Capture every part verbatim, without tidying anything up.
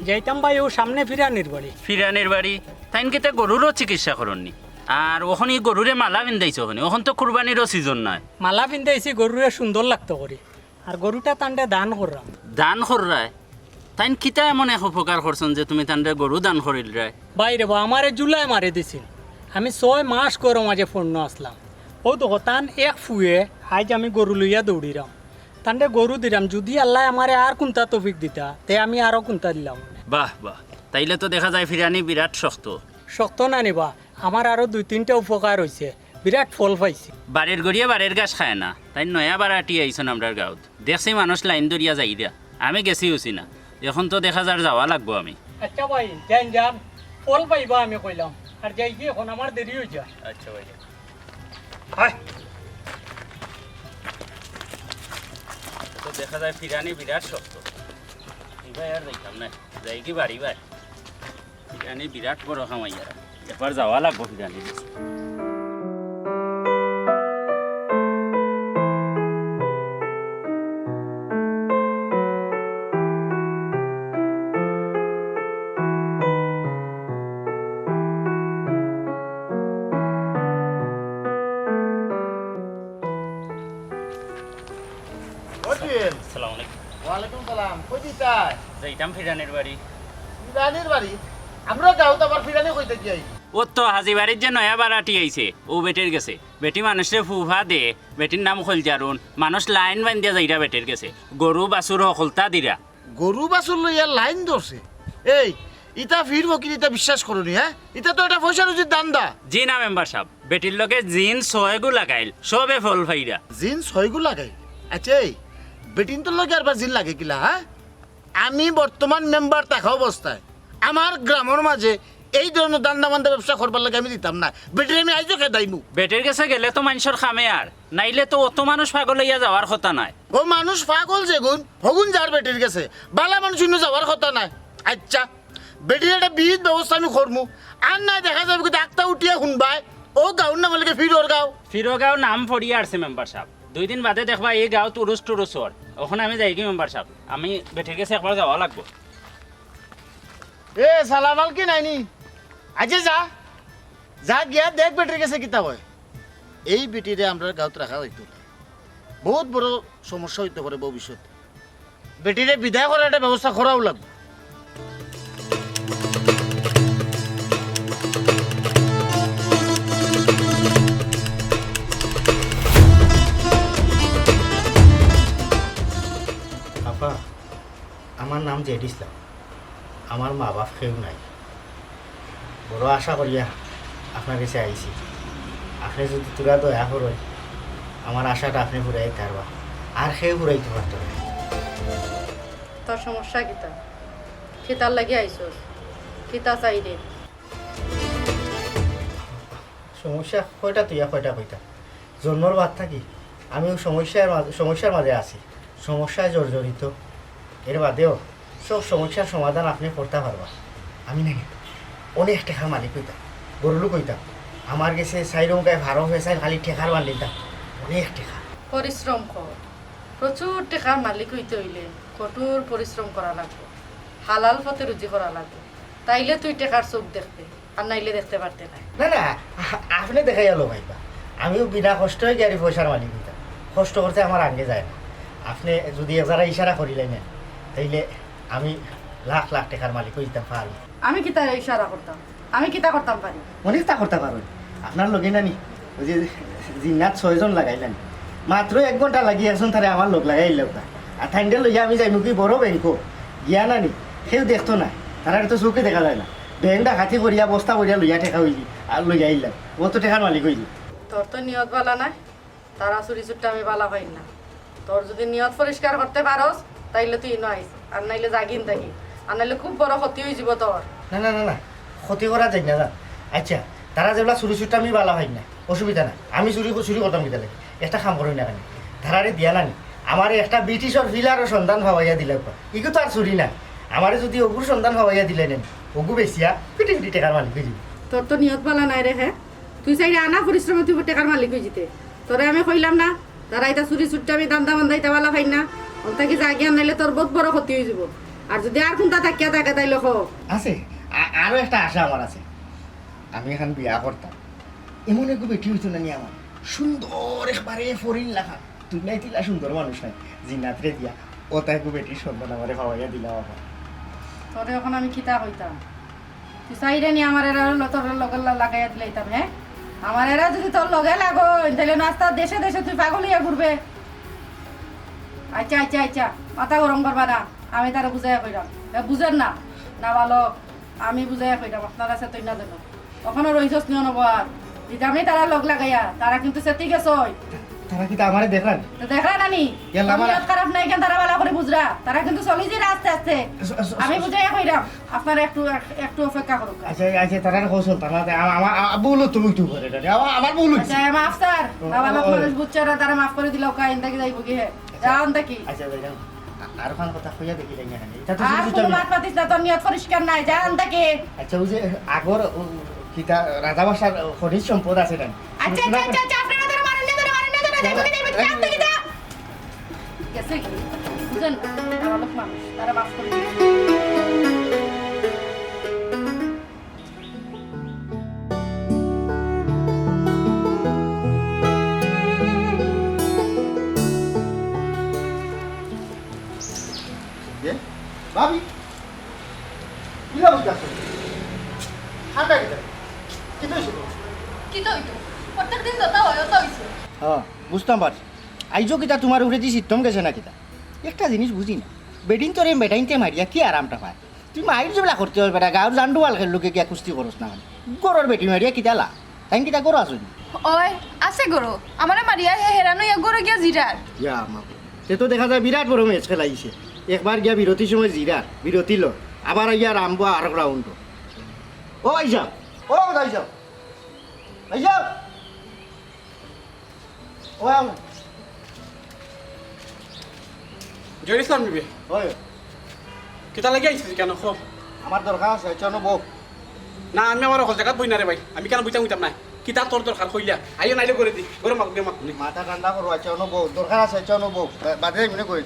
যাইতাম ভাই, অউ সামনে ফিরানির বাড়ি। ফিরানির বাড়ি? তাইন কিতা গরুরও চিকিৎসা করইন নি? আর অখন ই গরুরে মালা পিন্দাইছো কেনে? অখন তো কুরবানিরও সিজন নায়। মালা পিন্দাইছি গরুরে সুন্দর লাগতো করি। আর গরুটা তানরে দান কররাম। দান কররায়? তাইন কিতা এমন এক উপকার করছইন যে তুমি তানরে গরু দান করিলরায়? ভাই রে বা, আমারে জুলায় মারি দিছিল। আমি ছয় মাস ঘরো মাঝে ফড়নো আছলাম। অউ দেখো, তান এক ফুয়ে আইজ আমি গরু লইয়া দৌড়িরাম। তানরে গরু দিরাম, যুদি আল্লায় আমারে আর কুন্তা তৌফিক দিতা, তে আমি আরো কুন্তা দিলাম। বাহ, বাহ, তাইলে তো দেখা যায় ফিরানি বিরাট শক্ত। শক্ত না নি বা, আমার আরো দুই তিনটা উপকার অইছে, বিরাট ফল পাইছি। বাড়ির গড়িয়ে বাড়ির ঘাস খায় না, তাইন নয়া বাড়াটি আইছইন আমরার গাঁওত। দেখছি মানুষ লাইন ধরিয়া যাইরা, আমি গেছি অইছি না, অখন তো দেখা যার যাওয়া লাগবো আমি। আচ্ছা ভাই, যাইন যান, ফল পাইবা আমি কইলাম, আর যাইগি অখন, আমার দেরি অই যায়। আচ্ছা ভাই। হায়। তো দেখা যায় ফিরানি বিরাট শক্ত। ইবায় আর যাইতাম না। যাইগি বাড়ি বায়। ফিরানি বিরাট বড় কামাইয়ারা। একবার যাওয়া লাগবো ফিরানি। ও জুয়েল। আসসালামু আলাইকুম। ওয়ালাইকুম সালাম। কই দিতায়? যাইতাম ফিরানির বাড়ি। ফিরানির বাড়ি? আমরার গাঁওত আবার ফিরানি কইতে কি আইবো? অউ তো হাজি বাড়ির যে নয়া বাড়াটি আইছে, অউ বেটির গেছে। বেটি মানুষরে ফুফা দে, বেটির নাম খলজারুন। মানুষ লাইন বান্ধিয়া যাইরা বেটির গেছে। গরু বাছুর হকলতা দিরা। গরু বাছুর লইয়া লাইন ধরছে। এই, ইতা ফির ফকির, ইতা বিশ্বাস করো নি, হ্যাঁ? ইতা তো একটা পয়সা রুজির ধান্দা। জি না মেম্বার সাব, বেটির লগে জিন ছয়গু লাগাইল, সবে ফল পাইরা। জিন ছয়গু লাগাইল? আচ্ছা, এই বেটিন্তর লগে আরবার জিন লাগে কিলা, হ্যাঁ? আমি বর্তমান মেম্বার থাকা অবস্থায় আমার গ্রামর মাঝে এই ধরনের ধান্দা মান্দা ব্যবসা করবার লাগি আমি দিতাম না। বেটিরে আমি আইজও খেদাইমু। বেটির গেছে গেলে তো মানষর কামে আর, নাইলে তো অত মানুষ পাগল অইয়া যাওয়ার কথা নায়। ও মানুষ পাগল যেগুন, হগুন যার বেটির গেছে, বালা মানুষ ইনো যাওয়ার কথা নায়। আচ্ছা, বেটির একটা বিহিত ব্যবস্থা আমি করমু। আর নায় দেখা যাইবো কিন্তু আখতা উঠিয়া হুনবায়, অউ গাঁওর নাম অইলো গি ফিরর গাঁও। ফিরর গাঁও নাম পড়িয়া আরছে মেম্বার সাব। দুই দিন বাদে দেখবা ই গাঁওত উরুস টুরুস অর। অখন আমি যাইগি মেম্বার সাব, আমি বেটির গেছে একবার যাওয়া লাগবো। এ, সালাম আলকি নাইনি? আচ্ছা, যা, যা গিয়া দেখ বেটির গেছে কিতা অয়। এই বেটিরে আমরার গাঁওত রাখা যাইতো না। বউত বড় সমস্যা অইতো পারে ভবিষ্যতে। বেটিরে বিদায় করার একটা ব্যবস্থা করাউ লাগবো। আপা, আমার নাম জেড ইসলাম। আমার মা বাপ কেউ নাই। বড় আশা করিয়া আপনার গেছে আইছি। আপনে যুদি থুড়া দয়া করইন, আমার আশাটা আপনে পুরাইতা পারবা। আর কেউ পুরাইতো পারতো নায়। তোর সমস্যা কিতা? কিতার লাগি আইছস? কিতা চাইরে? সমস্যা কয়টা তুইয়া কয়টা কইতা? জন্মর বাদ থাকি আমি অউ সমস্যার মাঝে, সমস্যার মাঝে আছি, সমস্যায় জর্জরিত। এর বাদেও সব সমস্যার সমাধান আপনে করতা পারবা। আমি নায় অনেক টেকার মালিক অইতাম, বড়লোক অইতাম। আমার গেছে চাইর অঙ্কায় ভারো হয়ে চাইর খালি টেকার মালিক অইতাম, অনেক টেকা। পরিশ্রম কর, প্রচুর টেকার মালিক অইতে অইলে কঠোর পরিশ্রম করা লাগবো, হালাল পথে রুজি করা লাগবো, তাইলে তুই টেকার চোখ দেখবে। আর নাইলে দেখতে পারতে নায়। না, না, আ-, আপনে দেখাইয়া লও ভাইবা। আমিও বিনা কষ্টে গিয়া পয়সার মালিক অইতাম। কষ্ট করতে আমার আগে যায় না। আপনে যুদি এক জারা ইশারা করিলাইন না, তাইলে আমি লাখ লাখ টেকার মালিক অইতাম পারি। আমি কিতা ইশারা করতাম? আমি কিতা করতাম পারি? অনেকতা করতা পারইন। আপনার লগে নানি, অউ যে জিন্নাত ছয়জন লাগাইলাম, মাত্র এক ঘন্টা লাগি একজন তারে আমার লগ লাগাইল। আর তাইনরে লইয়া আমি যাইমুগি বড় ব্যাংকো। গিয়া নানি, কেউ দেখতো না, তারারে তো চউখে দেখা যায় না। ব্যাংক ডাকাতি করিয়া বস্তা করিয়া লইয়া টেকা অইলি, আর লইয়া আইলাম। অউ তো টেকার মালিক অইলি। তোর তো নিয়ত বালা নায়, তারা চুরি চুট্টা আমি বালা পাইন না। তোর যুদি নিয়ত পরিষ্কার করতে পারস, তাইলে তুই ইনো আইস, আর নাইলে যাগিন থাকি, আর নাইলে খুব বড় ক্ষতি অইযিবো তোর। না, না, না, না, ক্ষতি করা যাইর না, যান। আচ্ছা, তারা যেবলা চুরি চুট্টা আমি বালা পাইন না, অসুবিধা নাই, আমি চুরি, চুরি করতাম কিতার লাগি? একটা কাম করইন না কেনে, তারারে দিয়া নানি, আমারে একটা ব্রিটিশর পিলারর সন্ধান পাওয়াইয়া দিলাউক্কা। ইগু তো আর চুরি নায়, আমারে যুদি অগুর সন্ধান পাওয়াইয়া দিলাইন, অগু বেচিয়া কোটি কোটি টেকার মালিক অইযিমু। তোর তো নিয়ত বালা নায় রে, হে? তুই চাইরে আনা পরিশ্রমে তুই টেকার মালিক অইযিতে। তোরে আমি কইলাম না, তারা ইতা চুরি চুট্টা আমি ধান্দা বান্দা ইতা বালা পাইন না। অন থাকি যাগি, আর নাইলে তোর বউত বড় ক্ষতি অইযিবো। আর যুদি আর কুনতা থাকিয়া থাকে তাইলে কও। আছে, আ-, আরো একটা আশা আমার আছে। আমি এখান বিয়া করতাম, এমন এগু বেটি অইতো না নি আমার, সুন্দর একবারে ফরিন লাখান, তুলাইতিলা সুন্দর মানুষ নাই, জিনাতরে দিয়া, অতা এগু বেটির সন্ধান আমারে পাওয়াইয়া দিলাও আফা। তোরে অখন আমি কিতা কইতাম? তুই চাইরে নি আমার এরারে তোর লগে লা-, লাগাইয়া দিলাইতাম, হে? আমার এরা যুদি তোর লগে লাগইন, তাইলে নাস্তা দেশে দেশে তুই পাগল অইয়া ঘুরবে। আইচ্ছা, আইচ্ছা, আইচ্ছা, মাথা গরম করবা না, আমি তারে বুঝাইয়া কইরাম। এ বুঝের না, না ভালো, আমি বুঝাইয়া কইরাম, আপনারা সেতই না যেন। অখনো রইছস নিও নবো আর। দিতামনি তারা লগ লাগাইয়া, তারা কিন্তু সেতি গেছই। তারা কিতা আমারে দেখরা নি? তো দেখরা না নি? ইয়াল্লা, আমার নিয়ত খারাপ নাই কেন, তারা ভালা করি বুঝরা। তারা কিন্তু চলি যিরা আস্তে আস্তে। স-, স-, আমি স-, বুঝাইয়া কইরাম, আপনারা একটু, এক-, একটু অপেক্ষা করুক্কা। আইচ্ছা, আইচ্ছা, তারারে কও চলতা না, তে আমা-, আমা-, আ-, ভুল তো অইতো পারে, এটা আমার, আমার ভুল অইছে। আইচ্ছা, মাফ স্যার। ও, বাবা ও, লোক ও। মানুষ বুঝছে না, তারা মাফ করি দিলাউক্কা, ইন্দাকি যাইবো কি হে? আইচ্ছা। যাও ইন্দাকি। আইচ্ছা, যাইরাম। আ-, আর খান কথা কইয়া দেখি যাই না কেন? এটা তো আর শুধু শুধু কোনো আমি মাত মাতিস না, তোর নিয়ত পরিষ্কার নাই, যা আন থাকি। আচ্ছা, ওই যে আগর, ও, কিতা রাজা বাদশার খনিজ সম্পদ আছে না? আচ্ছা, আচ্ছা, আচ্ছা, আচ্ছা, আপনারা তারা মারেন না, তারা মারেন না, তারা যাইবো কি, যাইবো কি, যান থাকি, যা। গেছে কি? বুঝেন না, তারা লোক মানুষ, তারা মাফ করে দিন। এ, ভাবি, কি অবস্থা আছে? ঠান্ডা কিতা? কিতা অইছে? কিতা অইতো? প্রত্যেক দিন যেতা অয়, অতা অইছে। হ্যাঁ, বুঝতাম পারছি। আইজও কিতা তুমার উপরে দি সিত্তম গেছে না কিতা? একটা জিনিস বুঝি না, বেটিন্তরে বেটাইন্তে মারিয়া কি আরামটা পায়? তুই মাইর জবলা করতে অয় বেটা, গাঁওর জান্ডু বালকের লগে গিয়া কুস্তি করস না মানে। ঘরর বেটি মারিয়া কিতা লাভ? তাইন কিতা ঘরো আছইন? অয়, আছে ঘরো। আমারে মারিয়া হে হেরান অইয়া ঘরো গিয়া জিরার। ইয়া মা, তে তো দেখা যায় বিরাট বড় ম্যাচ খেলাইছে। একবার গিয়া বিরতির সময় জিরার, বিরতি লয়, আবার আইয়া আরম্ভ আর রাউন্ড। ও আইজা, ও আইজা, আইজা। ও আম। জহির ইসলাম নিবে? ওই। কিতা লাগি আইছিস কেন, ক? আমার দরকার আছে, আইচ্ছা, অনো বও। না, আমি আমার অকল জাগাত বই না রে ভাই, আমি কেন বইতাম, বইতাম না। কিতা তোর দরকার কইলা? আইও নাইলে করে দি, গরম মাগুনি, মাগুনি। মাথা ঠান্ডা করো, আইচ্ছা, অনো বও। দরকার আছে, আইচ্ছা, অনো বও। বা-, বাদে এমনি করে।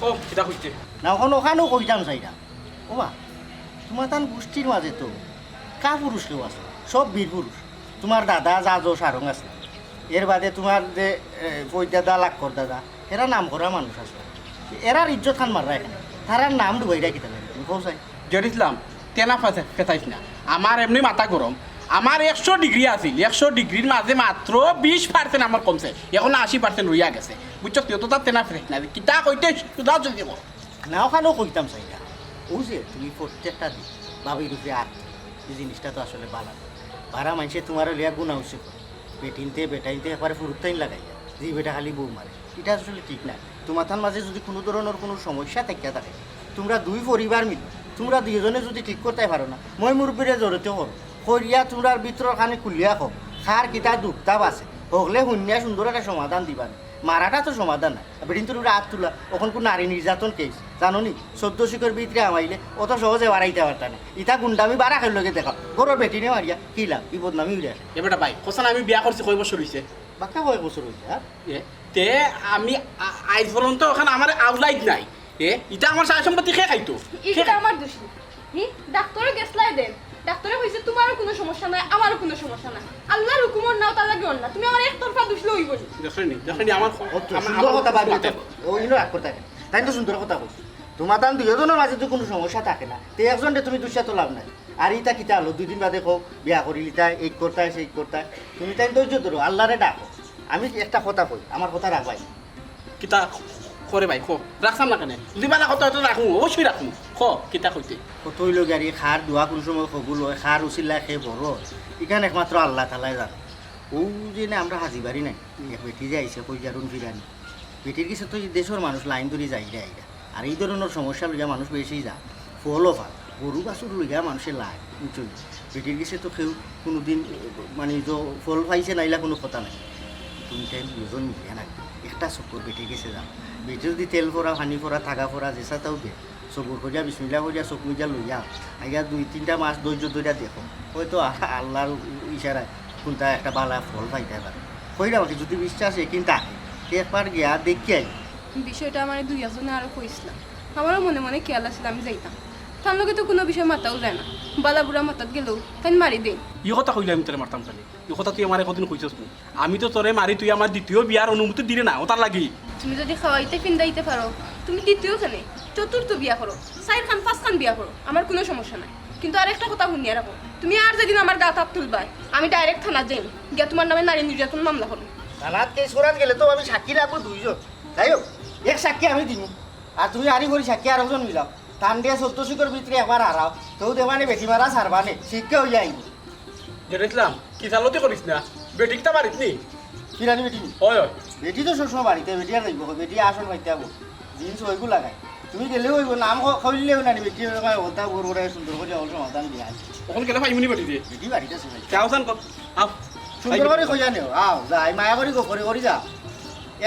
ও, কিতা কইতে? না, অখন অখানও কইতাম চাইরাম। ওবা, তুমার তান গুষ্টির মাঝে তো কাপুরুষ কেউ আছে, সব বীর পুরুষ। তুমার দাদা, জাজো, সারং আছে। এর বাদে তুমার যে, এ, ফৈদাদা, লাক্কর দাদা, এরা নাম করা মানুষ আছে। এরার ইজ্জত খান মাররা এখানে। তারার নাম ডুবাইরা কিতা লাগে? তুমি কও চাই। জহির ইসলাম, তেনা ফেসা-, ফেসাইস না। আমার এমনি মাথা গরম। আমার একশো ডিগ্রি আছিল, একশো ডিগ্রির মাঝে মাত্র বিশ পার্সেন্ট আমার কমছে। এখন আশি পার্সেন্ট রইয়া গেছে। বুঝছস? তুই তো তার তেনা ফেসাইস না। কিতা কইতে সুদা চলছে বল। না, অখানও কইতাম চাই না। অউ যে তুমি প্রত্যেকটা দিন ভাবির উপরে আত তুলো, এই জিনিসটা তো আসলে ভালা না। বারা মানষে তুমারে লইয়া গুনাগুচি করে। বেটিন্তে, বেটাইন্তে একবারে ফুরুত্তাইন লাগাইয়া, যে বেটা খালি বউ মারে। ইটা আসলে ঠিক না। তুমার তান মাঝে যুদি কুনু ধরনর কুনু সমস্যা থাকিয়া থাকে, তুমরা দুই পরিবার মিলি, তুমরা দুইজনে যুদি ঠিক করতায় পারো না, ময়-মুরব্বিরে জড়িত করো। করিয়া তুমরার ভিতরর খানি খুলিয়া কও, কার কিতা দুখ-তাপ আছে, হকলে হুনিয়া সুন্দর একটা সমাধান দিবা নে। মারাটা তো সমাধান নায়। বেটিন্তর উপরে আত তুলা, অখন কুনু নারী নির্যাতন কেস, জানো নি? চৌদ্দ শিকর ভিতরে হামাইলে অত সহজে বারাইতা পারতা না। ইতা গুন্ডামি বারাকের লগে দেখাও। ঘরর বেটিরে মারিয়া কি লাভ? ই বদনামি অইরা। এ বেটা ভাই, কও চাইন আমি বিয়া করছি কয় বছর অইছে? বাক্কা কয় বছর অইছে, হ্যাঁ? এ, তে আমি আ-, আইজ পর্যন্ত অখান আমার আওলাদ নাই। এ, ইতা আমার সয়-সম্পত্তি কে খাইতো? কে ইটা খাইতো? আমার দুষ নি। হি? ডাক্তরে গেছলায় দেন। ডাক্তরে কইছে, "তুমারও কুনু সমস্যা নাই, আমারও কুনু সমস্যা নাই।" আল্লার হুকুমর নাও, তার লাগি অর না। তুমি আমার একতরফা দুষ লইবো নি। দেখছইন নি, দেখছইন নি, আমার ক-, ও তো আমার, সুন্দর আমার কথা কত ভাবি, কথা তো, ও ইনো রাগ করতা কেনে? তাইন তো সুন্দর কথা কইছে। তুমার তান দুইজনর মাঝে তো কুনু সমস্যা থাকে না, তে একজনরে তুমি দুষিয়া তো লাভ নাই। আর ইতা কিতা অইলো? দুই দিন বাদে কও, বিয়া করিলিতায়, এই করতায়, সেই করতায়। তুমি তাইন ধৈর্য ধরো, আল্লারে ডাকো। আমি একটা কথা কই, আমার কথা রাখবায়। কিতা কও রে ভাই, কও। রাখতাম না কেনে? যুদি বালা কথা অয় তো রাখমু, অবশ্যই রাখমু। কও, কিতা কইতে? কত অইলো গিয়া রে, কার দোয়া কুন সময় কবুল অয়, কার উছিলায় কে বড় অয়, ইখান একমাত্র আল্লা তাআলায় জানে। অউ যে না আমরা হাজি বাড়ি নাই, এক বেটি যে আইছে, কই যারুন ফিরানি। বেটির গেছে তো ই দেশর মানুষ লাইন ধরি যাইরা আইরা। আর ই ধরনর সমস্যা লইয়া মানুষ বেশি যায়। ফলও ফাল, গরু বাছুর লইয়া মানষে লায়, বুঝছো নি? বেটির গেছে তো কেউ কুনুদিন, মানে, যে ফল পাইছে না, ইলা কুনু কথা নাই। তুমি তাইন দুইজন মিলিয়া না, একটা চক্কর বেটির গেছে যাও। বেটি যুদি তেল ফোড়া, পানি ফোড়া, থাকা ফোড়া, যেছাতাউ দে, সবুর করিয়া, বিসমিল্লা করিয়া, চউখ মুজিয়া লইয়া, আইয়া দুই তিনটা মাস ধৈর্য ধরিয়া দেখো, হয়তো আ-, আল্লার ইশারায় কুনটা একটা বালা ফল পাইতায় পারো। কইরাম আর কি, যুদি বিশ্বাস একিন থাকে, একবার গিয়া দেখিয়া আই। বিষয়টা আমারে দুই একজনে আরো কইছলা। আমারও মনে মনে খেয়াল আছিল আমি যাইতাম। তান লগে তো কুনু বিষয় মাতাও যায় না। বালা বুরা মাতাত গেলেও তাইন মারি দেইন। ই কথা কইলে আমি তোরে মারতাম কেনে? ই কথা তুই আমারে কদিন কইছস নি? আমি তো তোরে মারি, তুই আমার দ্বিতীয় বিয়ার অনুমতি দিরে না, অতার লাগি। তুমি যুদি খাওয়াইতে ফিন্দাইতে পারো, তুমি দ্বিতীয় কেনে? চতুর্থ বিয়া করো, চাইরখান পাঁচখান বিয়া করো, আমার কুনু সমস্যা নাই। কিন্তু আরেকটা কথা হুনিয়া রাখো, তুমি আর যেদিন আমার গাত আত তুলবায়, আমি direct থানাত যাইমু, গিয়া তুমার নামে নারী নির্যাতন মামলা করমু। থানাত case করাত গেলে তো আমি সাক্ষী লাগবো দুইজন। যাই হোক, এক সাক্ষী আমি দিমু, আর তুমি আরি করি সাক্ষী আরোজন মিলাও। তান দিয়া চৌদ্দ শিকর ভিতরে একবার হারাও, তেউ দেবানে বেটি মারা ছাড়বানে, শিক্ষা অইয়া আইবো। জেনে ইসলাম, কিতা লতি করিস না, বেটি কিতা বাড়িত নি? ফিরানি বেটি নি? অয়, অয়। বেটি তো সবসময় বাড়িত, বেটি আর যাইবো, বেটি আসন পাইতে হইবো। জিন্স ওইগু লাগাই। তুমি গেলেও অইবো, নাম ক-, কইলেও না নি, বেটি ওই কথা বড় বড় সুন্দর করি অকল সমাধান দিয়া আইছি। অখন গেলে পাইমু নি বেটি দে? বেটি বাড়িত আছে ভাই। যাও সান কর, আও। সুন্দর করি কইয়া নেও, আও, যাই, মায়া করি গো, করি করি যা।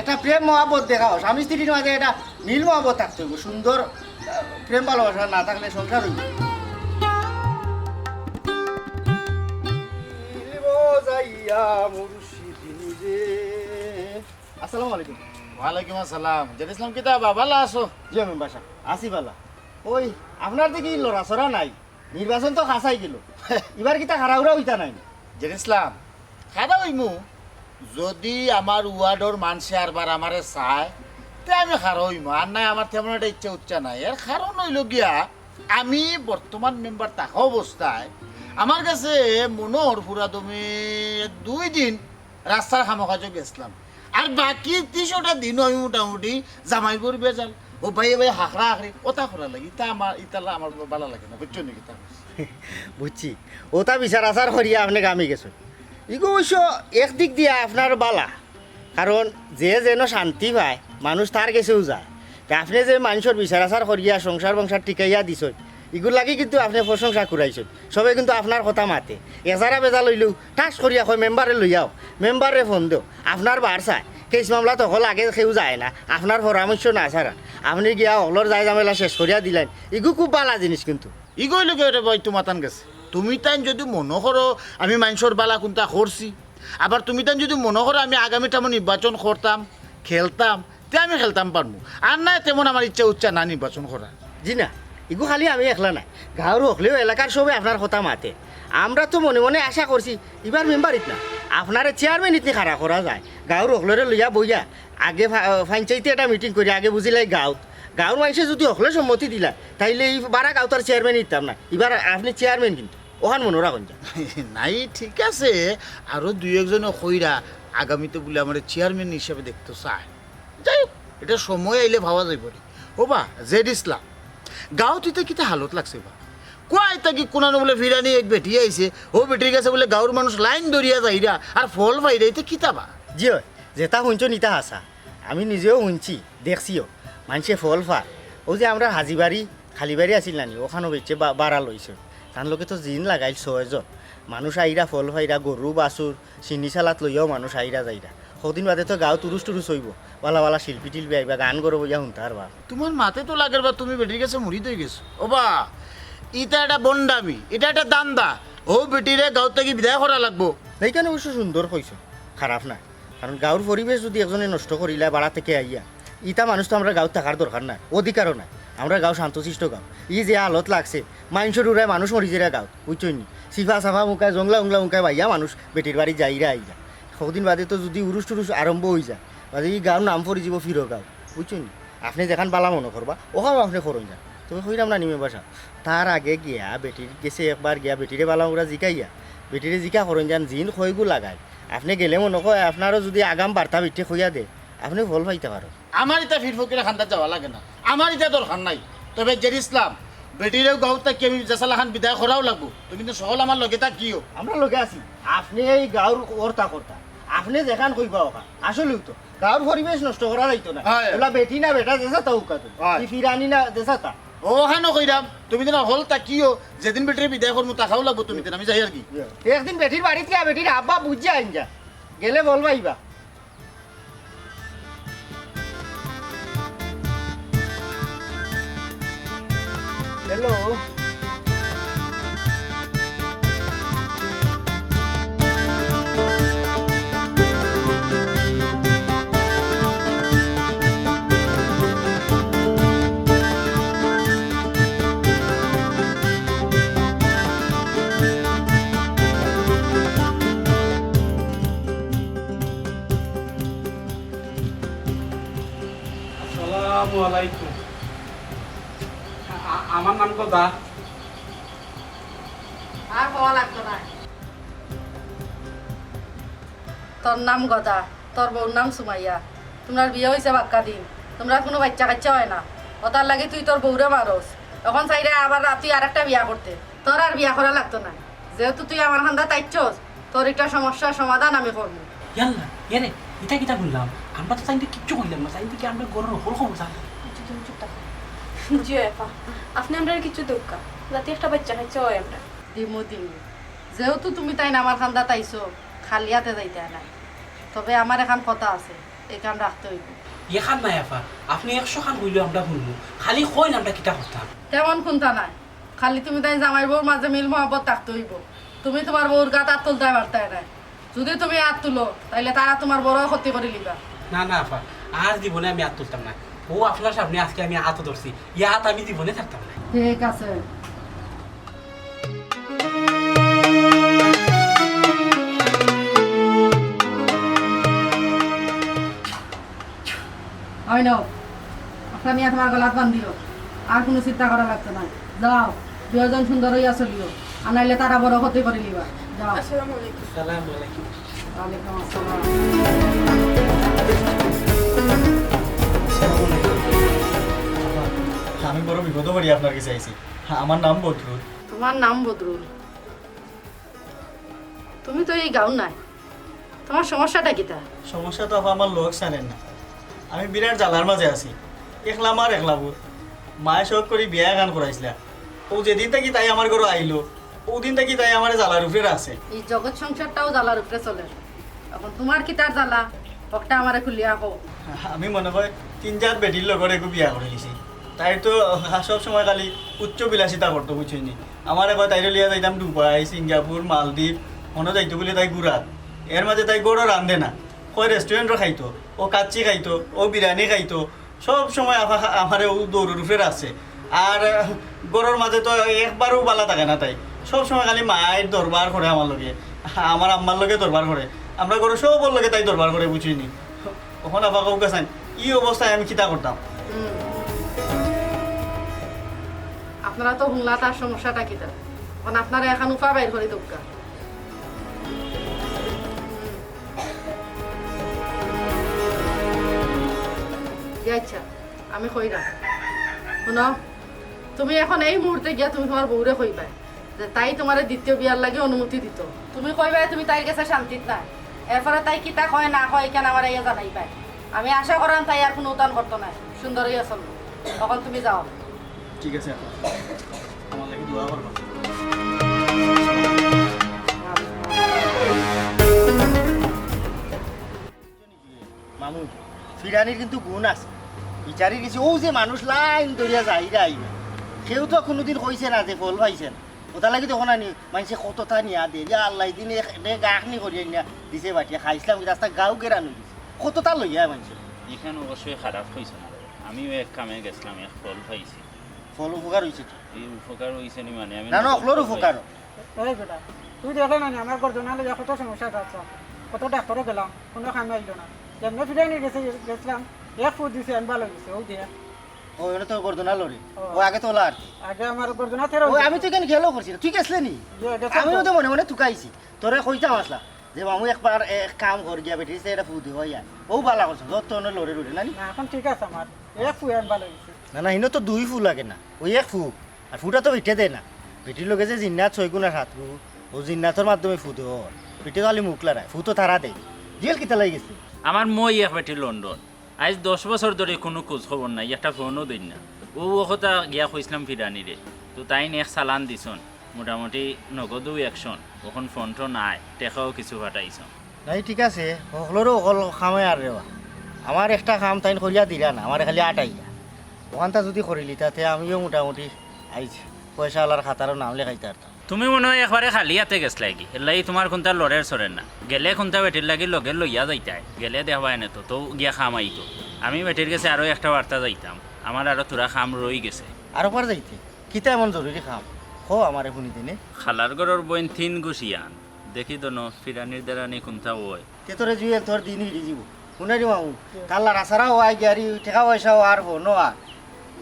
একটা প্রেম মহব্বত দেখাও, স্বামী স্ত্রীর মাঝে একটা মিল মহব্বত থাকতে হইবো, সুন্দর, আহ, প্রেম ভালোবাসা না থাকলে সংসার হইবো। মিলবো যাইয়া মুর্শিদ নিজে। আসসালামু আলাইকুম। ওয়ালাইকুম আসসালাম। জেনে ইসলাম, কিতা বা, ভালা আছো? জি মেম্বার সাব, আছি ভালা। ওই, আপনার দেখি লড়াচড়া নাই, নির্বাচন তো খাসাই গেল, ইবার কিতা খাড়া উড়া অইতা নাই? জেনে ইসলাম, খাড়া অইমু, যুদি আমার ওয়ার্ডর মানষে আরবার আমারে চায়, তে আমি খাড়া অইমু, আর নাই আমার তেমন একটা ইচ্ছা উচ্ছা নাই। এর কারণ অইলো গিয়া, আমি বর্তমান মেম্বার থাকা অবস্থায় আমার গেছে মনে অর পুরা দমে দুই দিন রাস্তার কামো কাজো গেছলাম। আর বাকি তিরিশটা দিনও আমি মোটামুটি জামাই বউর বেজাল, ও ভাই ভাই হাকরা হাকরি, ওটা করা লাগি, তা আমার, ইতালা আমার ভালা লাগে না, বুঝছো নি কিতা? বুঝছি, ওটা বিচার আচার করিয়া আপনে গামি গেছইন। ইগু অবশ্য একদিক দিয়া আপনার ভালা, কারণ যে যেন শান্তি পায়, মানুষ তার গেছেউ যায়। তে আপনে যে মানষর বিচার আচার করিয়া সংসার বংসার টিকাইয়া দিছইন, ইগুর লাগি কিন্তু আপনে প্রশংসা কুরাইছইন। সবে কিন্তু আপনার কথা মাতে। এজারা বেজাল অইলেও ঠাস করিয়া কয়, "মেম্বাররে লইয়াও, মেম্বাররে ফোন দেও।" আপনার বার চায়, কেস মামলাত হকল আগে কেউ যায় না, আপনার পরামর্শ না ছাড়া। আপনে গিয়া হকলর যায় ঝামেলা শেষ করিয়া দিলাইন। ইগু খুব ভালা জিনিস কিন্তু। ইগু অইলো গিয়া রে ভাই, তুমাতান গেছে। তুমি তাইন যুদি মনো করো আমি মানষর ভালা কুন্তা করছি, আবার তুমি তাইন যুদি মনো করো আমি আগামী টাইমো নির্বাচন করতাম, খেলতাম, তে আমি খেলতাম পারমু। আর নায় তেমন আমার ইচ্ছা উচ্ছা না নির্বাচন করার। জি না, ইগু খালি আমি একলা নায়, গাঁওর হকলেও এলাকার সবে আপনার কথা মাতে। আমরা তো মনে মনে আশা করছি ইবার মেম্বার ইত না, আপনারে চেয়ারম্যান ইতনি খাড়া করা যায়। গাঁওর হকলরে লইয়া বইয়া আগে ফা-, পঞ্চায়েতে একটা মিটিং করি, আগে বুঝিলাই গাঁওত। গাঁওর মানষে যুদি হকলে সম্মতি দিলা, তাইলে ই বারা গাঁওত আর চেয়ারম্যান ইতাম না। ইবার আপনে চেয়ারম্যান কিন্তু, অখান মনো রাখইন যা। নাই, ঠিক আছে, আরো দুই একজনে কইরা আগামীতে বুলে আমারে চেয়ারম্যান হিসাবে দেখতো চায়। যাই হোক, এটা সময় আইলে ভাবা যাইবো রে। ও বা, জেড ইসলাম, গাঁওত ইতা কিতা হালত লাগছে বা? কুয়াই থাকি কুনানো বুলে ফিরানি এক বেটি আইছে, ও বেটির গেছে বুলে গাঁওর মানুষ লাইন ধরিয়া যাইরা, আর ফল পাইরা, ইতা কিতা বা? জি অয়, যেটা হুনছইন ইতা হাছা। আমি নিজেও হুনছি, দেখছিও, মানষে ফল ফার। অউ যে আমরার হাজিবাড়ি, খালিবাড়ি আছিল না নি, অখানও বেচে বা-, বারা লইছে। তান লগে তো জিন লাগাইল ছয়জন। মানুষ আইরা ফল ফাইরা, গরু, বাছুর, চিনি চালাত লইয়াও মানুষ আইরা যাইরা। কদিন বাদে তো গাঁওত উরুস টুরুস অইবো, ভালা ভালা শিল্পী টিল্পী আইবা, গান গরো বইয়া হুনতা পারবা। তুমার মাতে তো লাগের বা তুমি বেটির গেছে মুরিদ অইগেছো। ও বা, ইটা একটা ভন্ডামি, ইটা একটা ধান্দা। অউ বেটিরে গাঁওত থাকি বিদায় করা লাগবো। এইখান অবশ্য সুন্দর কইছো, খারাপ না। কারণ গাঁওর পরিবেশ যুদি একজনে নষ্ট করিলায় বারা থাকি আইয়া, ইতা মানুষ তো আমরার গাঁওত থাকার দরকার নাই, অধিকারও নাই। আমরার গাঁও শান্তশিষ্ট গাঁও। ই যে হালত লাগছে, মানষর উড়ায় মানুষ মরি যাইরা গাঁওত, বুঝছইন নি? চিফা চাফা মুখায়, জংলা উংলা মুখায় বাইয়া মানুষ বেটির বাড়ি যাইরা আইরা। কদিন বাদে তো যুদি উরুস টুরুস আরম্ভ অইযায়, বাদে ই গাঁওর নাম পড়িযিবো ফিরো গাঁও, বুঝছইন নি? আপনে যেখান ভালা মনো করবা, অখান আপনে করইন যান। তবে কইরাম না নি মেম্বার সাব, তার আগে গিয়া বেটির গেছে একবার গিয়া বেটিরে ভালা করিয়া জিকাইয়া, বেটিরে জিকা করইন যান, জিন কয়গু লাগাইল। আপনে গেলে মনো কয় আপনারও যুদি আগাম বার্তা বেটিয়ে কইয়া দে, আপনে ফল পাইতা পারইন। আমার ইতা ফির ফকিরর কান্দাত যাওয়া লাগে না, আমার ইতা দরকার নাই। তবে জেড ইসলাম, বেটিরেও গাঁওত থাকি আমি যেছালাখান বিদায় করাও লাগবো। তুমি তো সকল আমার লগে থাকিও। আমরা লগে আছি। আপনে ই গাঁওর কর্তা কর্তা, আপনে যেখান কইবা অখান। আসলেউ তো গাঁওর পরিবেশ নষ্ট করা যাইতো না। অয়। অলা বেটি না বেটা যেছা তা উকা তো। অয়। ই ফিরানি না যেছা তা। অখানও কইরাম, তুমি তো না হল থাকিও, যেদিন বেটিরে বিদায় করমু, থাকাও লাগবো তুমি, তেন আমি যাই আর কি। একদিন বেটির বাড়িত গিয়া বেটির আব্বা বুঝিয়া আইন যা। গেলে বলবা ইবা। হ্যালো। ওয়ালাইকুম। আ-, আমার নাম গদা। আর কওয়া লাগতো না। তোর নাম গদা, তোর বউর নাম সুমাইয়া। তুমরার বিয়া অইছে বাক্কা দিন, তুমরার কুনু বাইচ্চা-কাইচ্চা অয় না। অতার লাগি তুই তোর বউরে মারস। অখন চাইরে আবার তুই আরেকটা বিয়া করতে, তোর আর বিয়া করা লাগতো না। যেহেতু তুই আমার কান্দাত আইছস, তোর একটা সমস্যার সমাধান আমি করমু। ইয়াল্লা, এরে, ইটা কিতা হুনলাম? আমরা তো তাইনরে কিচ্ছু কইলাম না, তাইন থাকি আমরা ঘরর হকল খবর জানলাম। আচ্ছা, তুমি চুপ থাকো। জি আফা, আপনে আমরারে কিচ্ছু দেউক্কা, যাতে একটা বাইচ্চা-কাইচ্চা অয় আমরার। দিমু, দিমু। যেহেতু তুমি তাইন আমার কান্দাত আইছো, খালি আতে যাইতায় নায়। তবে আমার এখান কথা আছে, এখান রাখতে অইবো। এখান নায় আফা, আপনে একশো খান কইলেও আমরা হুনমু। খালি কইন আমরা কিতা করতাম। তেমন কুন্তা নায়, খালি তুমি তাইন জামাই বউর মাঝে মিল মহব্বত থাকতে অইবো। তুমি তুমার বউর গাত আত তুলতায় পারতায় নায়। যুদি তুমি আত তুলো, তাইলে তারা তুমার বড় ক্ষতি করিলিবা। না, না আফা, আর জীবনে আমি আত তুলতাম না। অউ আপনার সামনে আজকে আমি আত ধরছি, ই আত আমি জীবনে ছাড়তাম না। ঠিক আছে। অয় নাও, একটা নিয়া তুমার গলাত বান্ধিও। আর কুনু চিন্তা করা লাগতো নায়। যাও, দুইজন সুন্দর অইয়া চলিও, আর নাইলে তারা বড় ক্ষতি করিলিবা। যাও। আসসালামু আলাইকুম। সালাম আলাইকুম। ওয়ালাইকুম আসসালাম। আমি বড় বিপদো পড়ি আপনার গেছে আইছি। আমার নাম বদরুল। তুমার নাম বদরুল? তুমি তো ই গাঁওর নায়। তুমার সমস্যাটা কিতা? সমস্যা তো আফা আমার লগ সানের না। আমি বিরাট জ্বালার মাঝে আছি। একলা মার একলা পুত। মায়ে শখ করি বিয়া এখান করাইছলা। অউ যেদিন থাকি তাই আমার ঘরো আইলো, অউ দিন থাকি তাই আমারে জ্বালার উপরে রাখছে। ই জগৎ সংসারটাও জ্বালার উপরে চলের। অখন তুমার কিতার জ্বালা? হকটা আমারে খুলিয়া কও। আমি মনে কয় তিন জাত বেটির লগর এগু বিয়া করি দিছি। তাই তো সব সময় খালি উচ্চ বিলাসিতা করতো, বুঝছইন নি? আমারে কয় তাইরে লইয়া যাইতাম দুবাই, সিঙ্গাপুর, মালদ্বীপ, হনো যাইতো বুলে তাই ঘুরাত। এর মাঝে তাই ঘরো রান্ধে না, কয় রেস্টুরেন্টো খাইতো, অউ কাচ্চি খাইতো, অউ বিরিয়ানি খাইতো, সব সময় আফা-, আমারে অউ দৌড়র উপরে রাখছে। আর, আহ, ঘরর মাঝে তো একবারও বালা থাকে না তাই, সব সময় খালি মায়ের দরবার করে আমার লগে, আমার আম্মার লগে দরবার করে, আমরা ঘরর সবর লগে তাই দরবার করে, বুঝছইন নি? অখন আফা কউক্কা চাইন, ই অবস্থায় আমি কিতা করতাম? হুম। আপনারা তো হুনলা তার সমস্যাটা কিতা। অখন আপনারা এখান উপায় বাইর করি দেউক্কা। হুম। জি আচ্ছা, আমি কইরাম। হুনো, তুমি অখন এই মুহূর্তে গিয়া তুমি তুমার বউরে কইবায় যে তাই তুমারে দ্বিতীয় বিয়ার লাগি অনুমতি দিতো। তুমি কইবায় তুমি তাইর গেছে শান্তিত নায়। এরপরে তাই কিতা কয় না কয়, ইখান আমারে আইয়া জানাইবায়। আমি আশা করাম তাই আর কুনু উতান করতো নায়, সুন্দর অইয়া চলবো। অখন তুমি যাও। ঠিক আছে, আফা। আমার লাগি দোয়া করবা। মামু, ফিরানির কিন্তু গুণ আছে। বিচারি গেছি, অউ যে মানুষ লাইন ধরিয়া যাইরা আইবা, কেউ তো কুনুদিন কইছে না যে ফল পাইছে না। অতার লাগি তো অখন আনি মানষে কততা নিয়া দে, ইয়া আল্লাহ, দিন এক, এক গাখনি করিয়া নিয়া দিছে বাটিয়া, খাইছলাম, রাস্তা গাউ গেরান অই গেছে। কততা লইয়া মানষে। ইখান অবশ্যই খারাপ কইছো না, আমিও এক কামে গেছলাম, এক ফল পাইছি। ফল উপকার অইছে তো? ই উপকার অইছে নি মানে, আমি না, না, নগদ অকলর ফল উপকার। পাইছি। এই বেটা, তুই দেখলে না নি, আমার গর্দনা লইয়া কত সমস্যা যাচ্ছে, কত ডাক্তারও গেলাম, কুনু কামে আইলো না। এমনে ফিরানি গেছে, গেছলাম, এক ফু দিছে, এন ভালা অই গেছে, অউ দিয়া। ও, ইনো তো গর্দনা লড়ে। ও। ও, আগে তো ওলা আর কি। আগে আমার গর্দনা তেরো ও, আমি তো ইখান খেয়ালও করছি না, তুই গেছলে নি? ইয়ে, গেছলাম আমিও তো। তো মনে মনে তুকাইছি, তোরে কইতাম আছলাম যে মামু একবার এক কাম কর গিয়া বেটির গেছে একটা ফু দে অইয়া। অউ ভালা করছস, যত অনো লড়ে লড়ে, না নি? না, অখন ঠিক আছে আমার, এক ফু এন ভালা অই গেছে। না, না, ইনো তো দুই ফু লাগে না, অউ এক ফু। আর ফুটা তো বেটিয়ে দেয় না। বেটির লগে যে জিন্নাত ছয় গুণ আর সাত গুণ, অউ জিন্নাতর মাধ্যমে ফু দেয় অর। বেটিয়ে তো খালি মুখ লড়ায়, ফু তো তারা দেয়। জেল কিতা লাগি গেছে? আমার মই এক বেটি লন্ডন। আইজ দশ বছর ধরি কুনু খোঁজ খবর নাই, একটা ফোনও দেইন না। অউ অকতা গিয়া কইছলাম ফিরানিরে, তো তাইন এক চালান দিছইন, মোটামুটি নগদও action, অখন ফোন টোন নাই, টেকাও কিছু পাঠাইছইন। নাই, ঠিক আছে, হকলরও হকল কামে আর রেবা। আমার একটা কাম তাইন করিয়া দিরা না, আমারে খালি আটাইয়া। অখানতা যুদি করিলিতা, তে আমিও মোটামুটি আইজ পয়সাআলার খাতারও নাম লেখাইতাম পারতাম। তুমি মনে অয় একবারে খালি আতে গেছলায় গি, এরলাগি তুমার কুন্তা লড়ের চড়ের না। গেলে কুন্তা বেটির লাগি লগে লইয়া যাইতায়, গেলে দেখবায় নে তো, তেউ গিয়া কাম আইতো। আমি বেটির গেছে আরো একটা বার্তা যাইতাম, আমার আরো থুড়া কাম রই গেছে। আরো বার যাইতে? কিতা এমন জরুরি কাম? কও আমারে হুনি দিনে। খালার ঘরর বইন তিন গুছিয়ান, দেখি দনো ফিরানির দেরানি কুন্তা অয়। তে তোরে জুয়েল তোর দিন হিরি যিবো। হুনো রে মামু, তার লাড়াছাড়া অওয়ায় গিয়া রে, টেকা পয়সা অওয়ার হনো আর।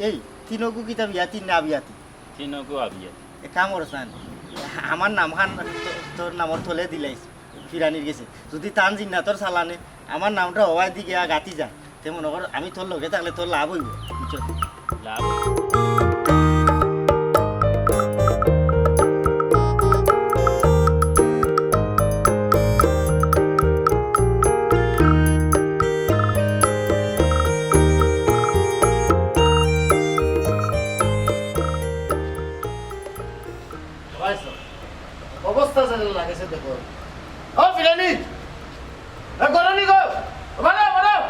এই, তিনগু কিতা বিয়া, তিন না বিয়া তি? তিনগু আবিয়া। এক কাম করছ না, আমার নামখান তো-, তোর নামর তলে দিলাইছ, ফিরানির গেছে। যুদি তান জিন্নাতর চালানে আমার নামটা অওয়ায় দি গিয়া গাতি যায়, তে মনো কর আমি তোর লগে থাকলে তোর লাভ অইবো, বুঝছো? লাভ অইবো। অবস্থা যেন লাগেছে দেখো। ও ফিরানি, এ গরনি গো, বাড়াও, বাড়াও।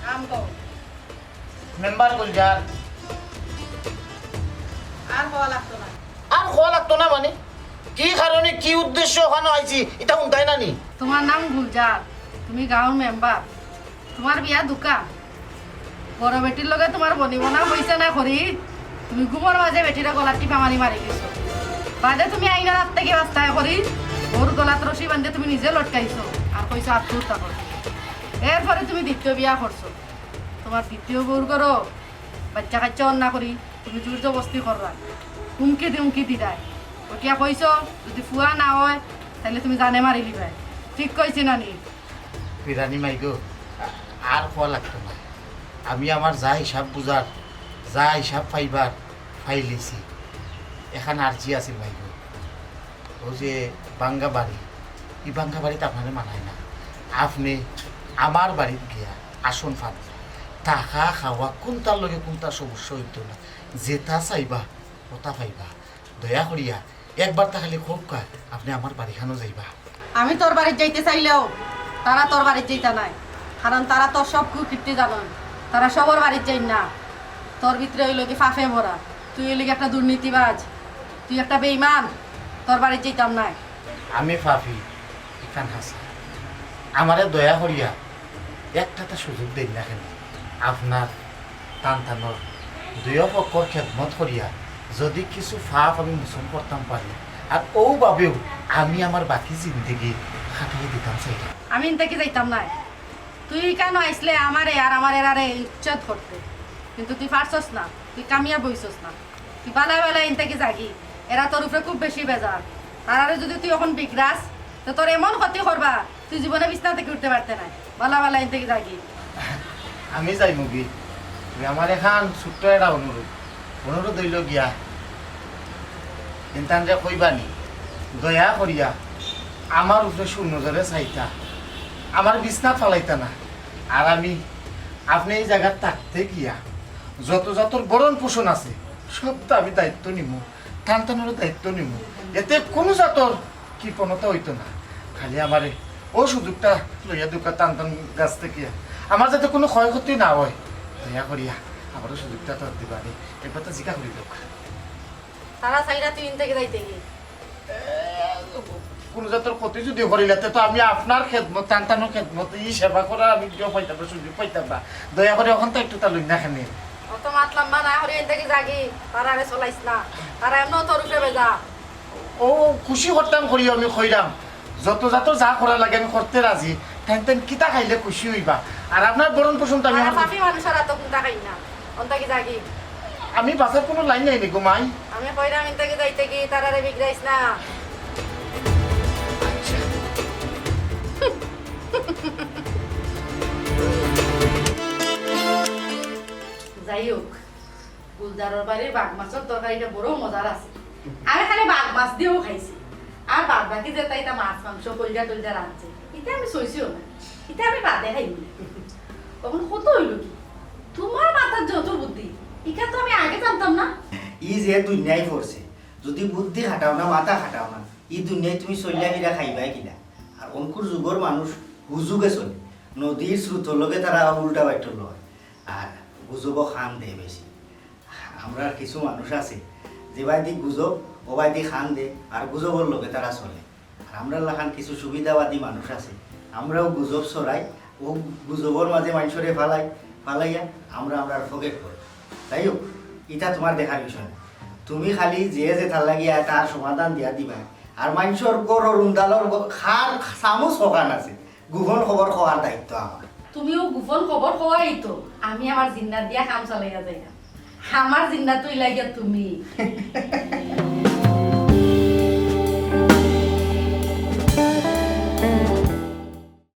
নাম কও। মেম্বার গুলজার। আর কওয়া লাগতো না। আর কওয়া লাগতো না মানে? কি কারণে, কি উদ্দেশ্য অখানো আইছি, ইটা হুনতায় না নি? তোমার নাম গুলজার, তুমি গাঁওর মেম্বার, তোমার বিয়া দুকা। বড় বেটির লগে তোমার বনিবনা অইছে না করি, তুমি ঘুমর মাঝে বেটিরে গলাত টিপা মারি মারি দিছো। বাদে তুমি আইনর আত থাকি বাঁচতায় করি, অউর গলাত রশি বান্ধে তুমি নিজে লটকাইছো, আর কইছো আত্মহত্যা করো। এরপরে তুমি দ্বিতীয় বিয়া করছো। তোমার দ্বিতীয় বউর ঘরো বাইচ্চা কাইচ্চা অর না করি তুমি জোর জবস্তি কররায়, হুমকি দি হুমকি দিরায়। অটিয়া কইছো, যুদি ফুয়া না অয়, তাইলে তুমি জানে মারি লিবায়। ঠিক কইছি না নি? ফিরানি মাই গো, আ-, আর কওয়া লাগতো না। আমি আমার যা হিসাব বুঝার, যা হিসাব পাইবার, পাইলিছি। এখান আর্জি আছিল মাই গো। অউ যে ভাঙ্গা বাড়ি, ই ভাঙ্গা বাড়িত আপনারে মানায় না। আপনে আমার বাড়িত গিয়া আসন পাতবা, থাকা খাওয়া কুনটার লগে কুনটার সমস্যা অইতো না, যেটা চাইবা অটা পাইবা। দয়া করিয়া একবার তা খালি কউক্কা, আপনে আমার বাড়িখানো যাইবা। আমি তোর বাড়িত যাইতে চাইলেও তারা তোর বাড়িত যাইতা নায়, কারণ তারা তোর সব কুকীর্তি জানইন, তারা সবর বাড়িত যাইন না। তোর ভিতরে অইলো গি ফাফে ভরা, তুই অইলি গি একটা দুর্নীতিবাজ, তুই একটা বেইমান, তোর বাড়িত যাইতাম নায়। আমি ফাফি, ইখান হাছা। আমারে দয়া করিয়া একটা তা সুযোগ দেইন না কেন? আপনার তান তানোর দুইও পক্ষর খেদমত করিয়া যুদি কিছু ফাফ আমি মোচন করতাম পারি, আর অউ ভাবেউ আমি আমার বাকি জিন্দেগি কাটাইয়া দিতাম চাইরাম। আমি ইন থাকি যাইতাম নায়। তুই ইখানো আইছলে আমারে আর আমার এরারে উচ্ছেদ করতে, কিন্তু তুই পারছস না, তুই কামিয়াব অইছস না। তুই বালা বালা ইন থাকি যাগি, এরা তোর উপরে খুব বেশি বেজার। তারারে যুদি তুই অখন বিগড়াস, তে তোর এমন ক্ষতি করবা, তুই জীবনে বিছনা থাকি উঠতে পারতে নায়। বালা বালা ইন থাকি যাগি। আমি যাইমুগি। তবে আমার এখান ছোট্ট একটা অনুরোধ। অনুরোধ অইলো গিয়া, ইনতানরে কইবানি, দয়া করিয়া আমার উপরে সুনজরে চাইতা, আমার বিছনাত ফালাইতা না। আর আমি, আপনে ই জাগাত থাকতে গিয়া যত জাতর ভরণ পোষণ আছে, সবতা আমি দায়িত্ব নিমু, তান তানরও দায়িত্ব নিমু। এতে কুনু জাতর কৃপণতা অইতো না। খালি আমারে অউ সুযোগটা লইয়া দেউক্কা তান তান গেছ থাকি। আমার যাতে কুনু ক্ষয়ক্ষতি না অয়, দয়া করিয়া আমারে সুযোগটা তান দিবানি। একবার তা জিকা করি দেউক্কা। তারা চাইরা তুই ইন থাকি যাইতে গি? এ, কুনু জাতর ক্ষতি যুদি করিলাইতে তো আমি আপনার খেদমত, তান তানর খেদমত, ই সেবা করার আমি কেউ পাইতাম না, সুযোগ পাইতাম না। দয়া করি অখন তা একটু তা লইন না কেনে। অত মাত লম্বা না করি ইন থাকি যাগি, তারারে চলাইস না। তারা এমনেউ তোর উপরে বেজার। অউ খুশি করতাম করি আমি কইরাম, যত জাতর যা করা লাগে আমি করতে রাজি। তাইন তাইন কিতা খাইলে খুশি অইবা? আর আপনার ভরণ পোষণ তো আমি আর আমার ফাফি মানুষর আতো কুনতা খাই না। অন থাকি যাগি। আমি বাঁচার কুনু লাইন নাই নি গো মাই। আমি কইরাম ইন থাকি যাইতে গি, তারারে বিগড়াইস না। যাই হোক, গুলজারর বাড়ির বাঘ মাছর তরকারিটা বড় মজার আছে। আমি খালি বাঘ মাছ দিয়াউ খাইছি, আর বাদ বাকি যেতা ইতা মাছ মাংস কলিজা টলিজা রানছে, ইতা আমি চইছিও না, ইতা আমি বাদে খাইমু। অখন কথা অইলো কি, তুমার মাথাত যত বুদ্ধি, ইখান তো আমি আগে জানতাম না। ই যে দুনিয়ায় পড়ছে, যুদি বুদ্ধি খাটাও না, মাথা খাটাও না, ই দুনিয়ায় তুমি চলিয়া ফিরা খাইবায় কিলা? আর অনকুর যুগর মানুষ হুজুগে চলে, নদীর স্রোতর লগে তারা উল্টা বাইট্টর লয়, আর গুজবো কান দেয় বেশি। আমরার কিছু মানুষ আছে, যেবায়দি গুজব, অবায়দি কান দেয়, আর গুজবর লগে তারা চলে। আর আমরার লাখান কিছু সুবিধাবাদী মানুষ আছে, আমরাও গুজব ছড়াই, অউ গুজবর মাঝে মানষরে ফালাই, ফালাইয়া আমরা আমরার ফগে পড়ি। যাই হোক, ইটা তুমার দেখার বিষয় না। তুমি খালি যে যেতার লাগিয়া তার সমাধান দিয়া দিবায়। আর মানষর ঘরর উন্দালর গ-, খার চামুচ হকান আছে, গোপন খবর কওয়ার দায়িত্ব আমার। তুমিও গোপন খবর কওয়াই তো, আমি আমার জিন্না দিয়া কাম চালাইয়া যাইরাম। আমার জিন্না তো ইলাগিয়া তুমি।